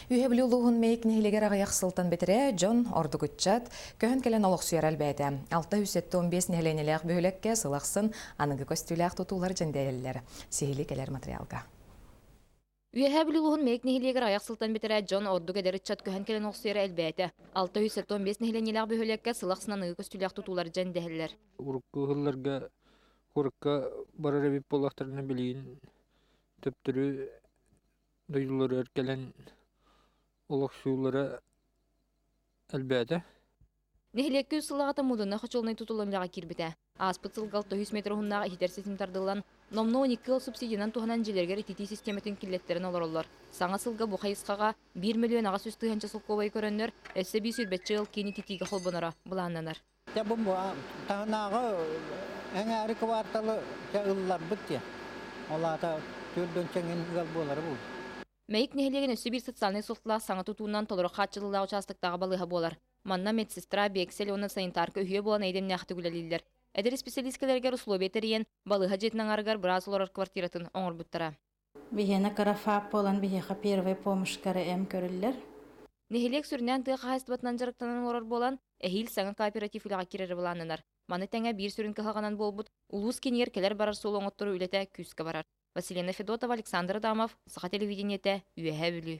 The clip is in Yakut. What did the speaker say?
Үөһээ Бүлүү улууһун Мэйик нэһилиэгэр аҕыйах сылтан бэтэрээ дьон, ордук ыччат, көһөн кэлэн олохсуйара элбээтэ. 675 нэһилиэнньэлээх бөһүөлэккэ сыл ахсын аныгы көстүүлээх тутуулар дьэндэйэллэр. Сиһилии кэлэр материалга. Үөһээ Бүлүү улууһун Мэйик нэһилиэгэр аҕыйах сылтан бэтэрээ дьон, ордук эдэр ыччат көһөн кэлэн олохсуйара элбээтэ. 675 нэһилиэнньэлээх бөһүөлэккэ сыл ахсын аныгы көстүүлээх тутуулар дьэндэһэллэр. Урукку сылларга куоракка барар эбит буоллахтарына билигин төптөрү дойдуларыгар кэлэн олохсуйуулара элбээтэ. Нэһилиэккэ үс сыллааҕыта мудына хочуолунай тутуллан үлэҕэ киирбитэ. Ааспыт сылга 600 метр уһуннаах иһитэр ситим тардыллан, номнуо 12 ыал субсидиянан туһанан дьиэлэригэр ититии систиэмэтин киллэттэрэн олороллор. Саҥа сылга бу хайысхаҕа 1 800 тыһыынча солкуобайы көрөннөр, өссө эбии сүүрбэччэ ыал киин ититиигэ холбоноро былааннанар. Дьэ бу таһынааҕы эҥээри кыбаарталы дьэ ылларбыт диэн. Ол аата төрдүн чэҥин ыал буолара буолуо. Мэйик нэһилиэгин өссө биир социальнай суолталаах саҥа тутуунан толору хааччыллыылаах учаастактааҕы балыыһа буолар. Манна медсестра, биэксэл уонна санитарка үһүө буолан эйдэмнээхтик үлэлииллэр. Эдэр исписэлиискэлэригэр условия тэрийэн, балыыһа дьиэтин аҥарыгар быраас олорор квартиратын оҥорбуттара. Биһиэнэ кыра ФАП буолан биһиэхэ первый помощь-кара эм көрүллэр. Нэһилиэк сүрүннээн тыа хаһаайыстыбатынан дьарыктанан олорор буолан, эһиил саҥа кооператив үлэҕэ киирэрэ былааннанар. Маны тэҥэ биир сүрүн кыһалҕанан буолбут улуус киинигэр кэлэр-барар суолу оҥотторуу үлэтэ күүскэ барар. Василина Федотова, Александр Адамов, Саха телевидениетэ, Үөһээ Бүлүү.